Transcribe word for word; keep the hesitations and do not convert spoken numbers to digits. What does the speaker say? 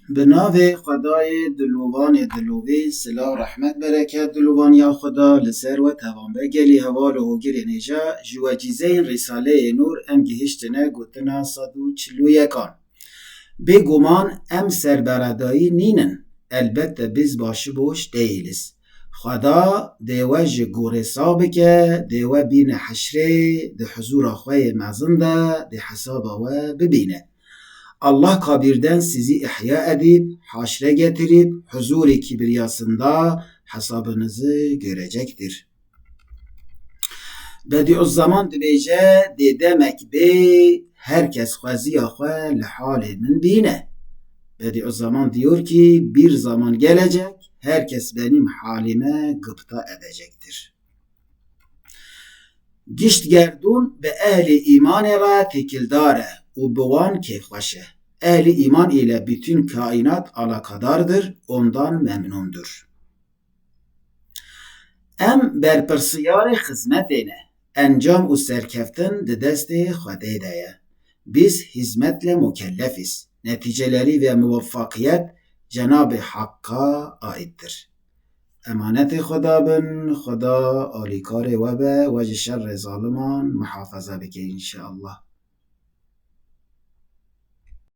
Bi navê Xwedayê dilovanê dilovî, silav, rehmet, bereket, dilovaniya Xweda li ser we tevan be. Gelî heval û hogirên hêja, ji wecîzeyên Rîsaleyê Nûr em gihiştine gotina sed û çil û yekan. Bêguman em serberedayî nînin. Elbette biz başıboş değiliz. Xweda dê we ji gorê sax bike, dê we bîne heşrê, di huzura xwe yê mezin de dê hesaba we bibîne. Allah kabirden sizi ihya edip, haşre getirip, huzurê kibriyasında hesabınızı görecektir. Bediüzzaman dibêje, dê demek bê, her kes xweziya xwe li halê min bîne. Bediüzzaman diyor ki, bir zaman gelecek, herkes benim halime gıpta edecektir. Gişt gerdûn bi ehlê îmanê re têkildar e û bi wan kêfxweş e. Ehlê îman ile bütün kainat alakadardır, ondan memnundur. Em berpirsiyarê xizmetê ne. Encam û serkeftin di destê Xwedê de ye. Biz hizmetle mukellefiz. Neticeleri ve muvaffakiyet Cenabê Hakka aittir. Emanetê Xweda bin, Xweda alîkarê we be, we ji şerê zaliman muhafaza bike înşeallah.